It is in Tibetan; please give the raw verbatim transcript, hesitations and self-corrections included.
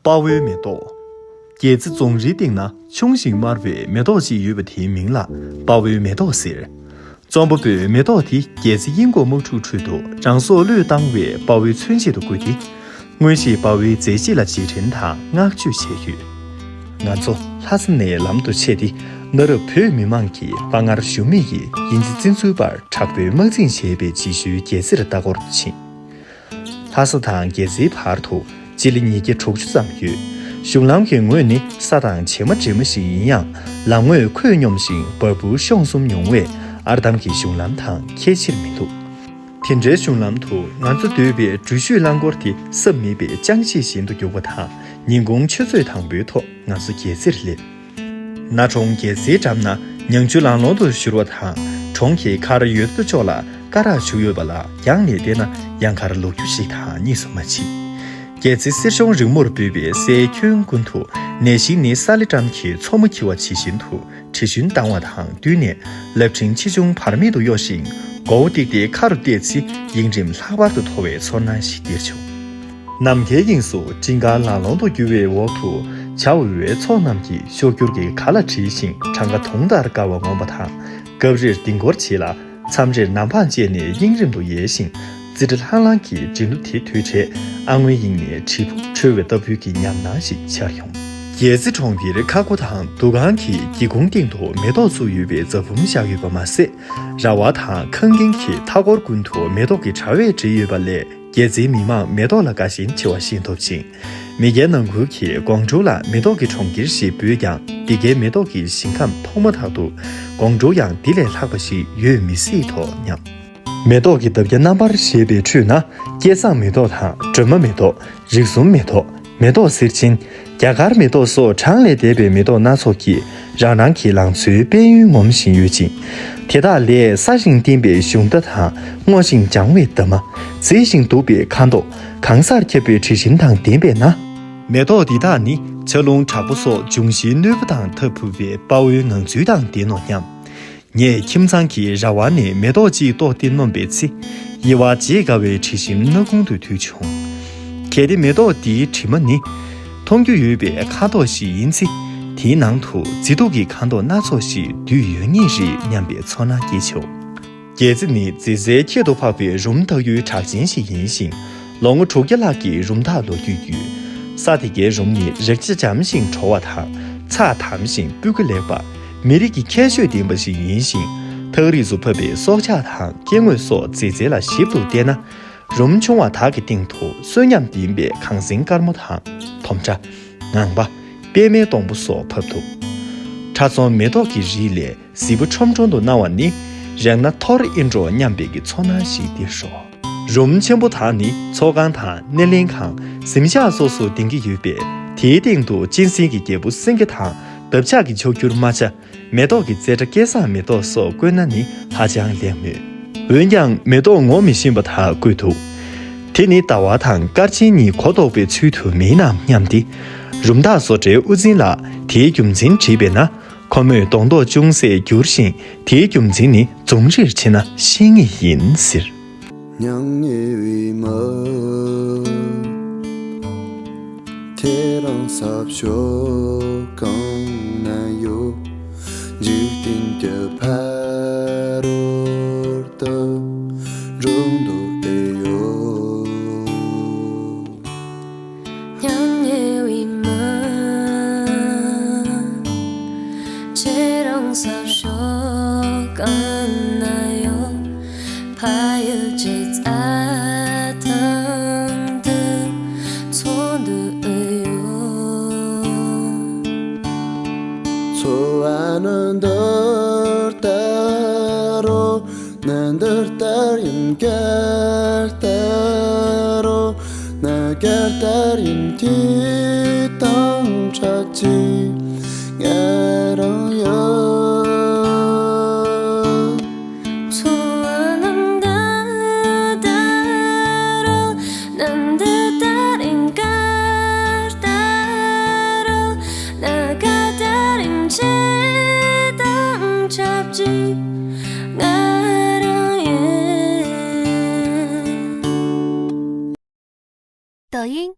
དཔའ་བོའི་མེ་ཏོག་སྒལ་ཚིགས་རྫོང་རིའི་སྟེང་ན་ཆུང་ཞིང་དམར་བའི་མེ་ཏོག་ཅིག་ཡོད་པ་དེའི་མིང་ལ་དཔའ་བོའི་མེ་ཏོག་ཟེར། རྩོམ་པ་པོས་མེ་ཏོག་དེ་སྒལ་ཚིགས་དབྱིན་སྒོར་དམག་འཁྲུག་ཁྲོད་དུ་རང་སྲོག་བློས་བཏང་བའི་དཔའ་བོའི་མཚོན་བྱེད་དུ་བཀོད་དེ། མངོན་ཤེས་དཔའ་བོའི་མཛད་རྗེས་ལ་རྗེས་དྲན་དང་བསྔགས་བརྗོད་བྱས་ཡོད། ང་ཚོ་ལྷ་ས་ནས་ལམ་དུ་ཆས་ཏེ། གནའ་རབས་བོད་མི་མང་གིས་དཔའ་ངར་ཞུམ་མེད་ཀྱིས་དབྱིན་ཇི་བཙན་འཛུལ་པར་དྲག་པོའི་དམག་འཛིང་བྱས་པའི་རྗེས་ཤུལ་སྒལ་ཚིགས་ལྟ་སྐོར་དུ་ཕྱིན། ལྷ་ས་དང་སྒལ་ཚིགས་བར་དུ་སྤྱི་ལེ་ཉིས་བརྒྱ་དྲུག་ཅུ་ཙམ་ཡོད། གཞུང་ལམ་གྱི་ངོས་ནི་ས་དང་བྱེ་མ་འདྲེས་མ་ཞིག་ཡིན་ཡང་། ལམ་ངོས་ཁོད་སྙོམས་ཤིང་བ་སྤུའི་གཤོང་གསུམ་ཉུང་བས་ཨར་འདམ་གྱི་གཞུང་ལམ་དང་ཁྱད་ཕྱིར་མི་འདུག་དེ་འདྲའི་གཞུང་ལམ་དུ་ང་ཚོ་སྡོད་པའི་འགྲུལ་བཞུད་རླངས་འཁོར་དེ་སྲབ་མེད་པའི་ཅང་ཤེས་བཞིན་དུ་རྒྱུག་པ་དང་། ཉིན་གུང་ཆུ་ཚོད་དང་པོའི་ཐོག་ང་ཚོ་སྒལ་ཚིགས་སླེབས། གནའ་གྲོང་སྒལ་ཚིགས་འགྲམ་ན་ཉང་ཆུ་ལང་ལོང་དུ་བཞུར་བ་དང་། གྲོང་གི་ཁར་ཡོད་དོ་ཅོག་ལ་སྐ་རགས་བྱུགས་ཡོད་པ་ལ་ཡང་ནས་བལྟས་ན་ཡང་ཁར་ལོ་རྒྱུས་ཤིག་དང་གཉིས་སུ་མ་མཆིས། སྒལ་ཚིགས་གསེར་གཞོང་རིང་མོར་སྦོས་པའི་སའི་ཁྱོན་ཀུན་ཏུ་ནད་གཞི་ནི་ས་ལེ་སྦྲམ་གྱི་མཚོ་མོ་འཁྱིལ་བ་ཇི་བཞིན་དུ་དྲི་བཞོན་ལྡང་བ་དང་བསྟུན་ནས་རླབས་ཕྲེང་ཆེ་ཆུང་བར་མེད་དུ་གཡོ་ཞིང་། མགོ་བོ་བཏེགས་ཏེ་ཁ་རུ་བལྟས་ཚེ་ཡིག་རིམ་ལྷག་པར་དུ་མཐོ་བའི་ཚོར་སྣང་ཞིག་སྟེར་བྱུང་། ནམ་མཁའི་དབྱིངས་སུ་སྤྲིན་དཀར་ལང་ལོང་དུ་རྒྱུ་བའི་འོག་ཏུ་བྱ་འུར་བའི་ཚོགས་རྣམས་ཀྱིས་གཤོག་འགྱུར་གྱི་གར་ལ་བྲིས་ཤིང་གྲངས་ཀ་དུང་ལྟར་དགའ་བ་ངོམ་པ་དང་། སྐབས་རེར་ལྡིང་སྐོར་བྱེད་ལ། མཚམས་རེར་ནམ་འཕང་བཅད་ནས་གཡེང་རིང་དུ་ཡལ་ཞིང་། ཙི་ཏྲ་ལྷང་ལྷང་གི་མགྲིན་གླུ་དེ་ཐོས་འཕྲལ་ཨ་སྔོན་དབྱིངས་ནས་དྲིལ་བུ་འཁྲོལ་བའི་ལྟ་བུའི་གི་ཉམས་སྣང་ཞིག་འཆར་ཡོང་། སྒལ་ཚིགས་གྲོང་ཁྱེར་ཁ་སྒོ་དང་འདུ་ཁང་གི་སྒེའུ་ཁུང་སྟེང་དུ་མེ་ཏོག་བཙུགས་ཡོད་པའི་རྫ་བུམ་བཞག་ཡོད་པ་མ་ཟད། ར་བ་དང་ཁང་ཁྱིམ་གྱི་མཐའ་འཁོར་ཀུན་ཏུ་མེ་ཏོག་གི་དྲ་བས་བྲིས་ཡོད་པ་ལས། སྒལ་ཚིགས་མི་མང་མེ་ཏོག་ལ་དགའ་ཞེན་ཆེ་བ་ཤེས་ཐུབ་ཅིང་། མི་སྒེར་ནང་ཁུལ་གྱིས་ཀོང་ཀྲོའུ་ལ་མེ་ཏོག་གི་གྲོང་ཁྱེར་ཞེས་འབོད་ཀྱང་། འདི་གའི་མེ་ཏོག་གི་ཞིང་ཁམས་ཐོག་མ་ཐག་ཏུ་ཀོང་ཀྲོའུ་ཡང་འདི་ལས་ལྷག་པ་ཞིག་ཡོད་མི་སྲིད་དོ་སྙམ། མེ་ཏོག་གི་འདབ་བརྒྱ་རྣམ་པར་བཞད་པའི་ཁྲོད་ན། སྐྱེས་བཟང་མེ་ཏོག་དང་སྒྲོལ་མ་མེ་ཏོག་རིགས་གསུམ་མེ་ཏོག་མེ་ཏོག་སེར་ཆེན། རྒྱ་གར་མེ་ཏོག་སོགས་གྲངས་ལས་འདས་པའི་མེ་ཏོག་སྣ་ཚོགས་ཀྱིས་རང་རང་གི་ལང་ཚོའི་དཔལ་ཡོན་ངོམ་བཞིན་ཡོད་ཅིང་། དེ་དག་ལས་སྲ་ཞིང་བརྟན་པའི་གཞུང་རྟ་དང་སྔོ་ཞིང་ལྗང་བའི་འདབ་མ། མཛེས་ཤིང་སྡུག་པའི་ཁ་མདོག་གང་སར་ཁྱབ་པའི་དྲི་ཞིམ་དང་ལྡན་པས་ན། མེ་ཏོག་འདི་དག་ནི་ཆར་རླུང་དྲག་པོ་སོགས་འབྱུང་བཞིའི་གནོད་པ་དང་འཐབ་ཕོད་པའི་དཔའ་བོའི་ངང་ཚུལ་དང་ལྡན་ནོ་སྙམ། ངས་ཁྱིམ་ཚང་གི་ར་བ་ནས་མེ་ཏོག་ཅིག་བཏོག་སྟེ་སྣོམ་པའི་ཚེ། དབྱེ་བ་བརྗེད་དཀའ་བའི་དྲི་ཞིམ་སྣ་ཁུང་དུ་འདུས་བྱུང་། གལ་ཏེ་མེ་ཏོག་འདིའི་དྲི་མ་ནི། མཐོང་རྒྱུ་ཡོད་པའི་ཁ་དོག་ཞིག་ཡིན་ཚེ། དེའི་ནང་དུ་མཛེས་སྡུག་གི་ཁ་དོག་སྣ་ཚོགས་ཤིག་འདུས་ཡོད་ངེས་རེད་སྙམ་པའི་ཚོར་སྣང་སྐྱེས་བྱུང་། སྒལ་ཚིགས་ནི་མཛེས་རྩལ་ཁྱད་དུ་འཕགས་པའི་རུམ་བཏགས་ཡུལ་གྲགས་ཅན་ཞིག་ཡིན་ཞིང་། ལོ་ངོ་དྲུག་བརྒྱ་ལྷག་གི་རུམ་བཏགས་ལོ་རྒྱུས་ཡོད། ས་དེ་གའི་རུམ་ནི་རེག་བྱ་འཇམ་ཞིང་དྲོ་བ་དང་། ཚགས་དམ་ཞིང་སྤུས་ཀ་ལེགས་པ། མི་རིགས་ཀྱི་ཁྱད་ཆོས་ལྡན་པ་ཞིག་ཡིན་ཞིང་། ཐག་རིས་སུ་ཕབ་པའི་སྲོག་ཆགས་དང་སྐྱེ་དངོས་སོགས་མཛེས་རྩལ་ལ་ཞིབ་ཏུ་བལྟས་ན། རུམ་ཆུང་བ་དག་གི་སྟེང་དུ་གསོན་ཉམས་ལྡན་པའི་གངས་སེང་དཀར་མོ་དང་། དོམ་ཁྲ། ངང་པ། པད་མའི་སྡོང་པོ་སོགས་ཕབ་ཐུབ། ཁྲ་ཚོམ་མེ་ཏོག་གི་རིགས་ལས་གཟིགས་པ་ཁྲོམ་ཁྲོམ་དུ་སྣང་བ་ནི། རེག་ན་ཐོར་ཨེ་འགྲོ་སྙམ་པའི་གི་ཚོར་སྣང་ཞིག་སྟེར་རོ། རུམ་ཆེན་པོ་དག་ནི་ཚོགས་ཁང་དང་སྣེ་ལེན་ཁང་གཟིམ་ཤག་སོགས་སུ་ལྡིང་གི་ཡོད་པས། དེའི་སྟེང་དུ་གཅན་གཟན་གྱི་རྒྱལ་པོ་སེང་གེ་དང་འདབ་ཆགས་ཀྱི་མཆོག་གྱུར་རྨ་བྱ། མེ་ཏོག་གི་རྩེ་གྲ་སྐལ་བཟང་མེ་ཏོག་སོགས་བཀོད་ན་ནི་ཧ་ཅང་ལེགས་མོད། འོན་ཀྱང་མེ་ཏོག་ངོ་མི་ཤེས་པ་དག་བཀོད་འདུག་དེ་ནི་ཟླ་བ་དང་སྐར་ཆེན་གཉིས་གོ་ལྡོག་པའི་ཚུལ་དུ་མིན་ནམ་སྙམ་སྟེ། རུམ་བཏགས་བཟོ་གྲྭའི་དབུ་འཛིན་ལ་དེའི་རྒྱུ་མཚན་དྲིས་པས་ན། ཁོ་མོས་སྡོང་ཏོག་ཅུང་ཟད་བསྒྱུར་ཞིང་དེའི་རྒྱུ་མཚན་ནི་རྫོང་རིར་ཕྱིན་ན་ཤེས་ངེས་ཡིན་ཟེར། མྱ་ངན་བའི་མི། ཁྱེད་རང་ས་ཕྱོགས་གང་ན་ཡོད། འཇིག་རྟེན་གྱི་ཕ་རོལ་ཏུ་འགྲོ་འདོད་དེ་ཡོད། མྱ་ངན་བའི་མི། ཁྱེད་རང་ས་ཕྱོགས་གང་ན་ཡོད། ཕ་ཡུལ་གྱི་རྩྭ་ཐང་དུ་འཚོ་འདོད་ཡོད། འཚོ་བ་ནི་འདི་ལྟར་རོ། ནི་འདི་ལྟར་ཡིན་ག་ལྟར་རོ། ནི་ག་ལྟར་ཡིན་དེ་དང་འཕྲད་ཅིག་ང་རང་ཡོད། འཚོ་བ་ནི་འདི་ལྟར་རོ། ནི་འདི་ལྟར་ཡིན་ག་ལྟར་རོ། ནི་ག་ལྟར་ཡིན་ཁྱེད་དང་འཕྲད་ཅིག་ང་རང་ཡིན། 抖音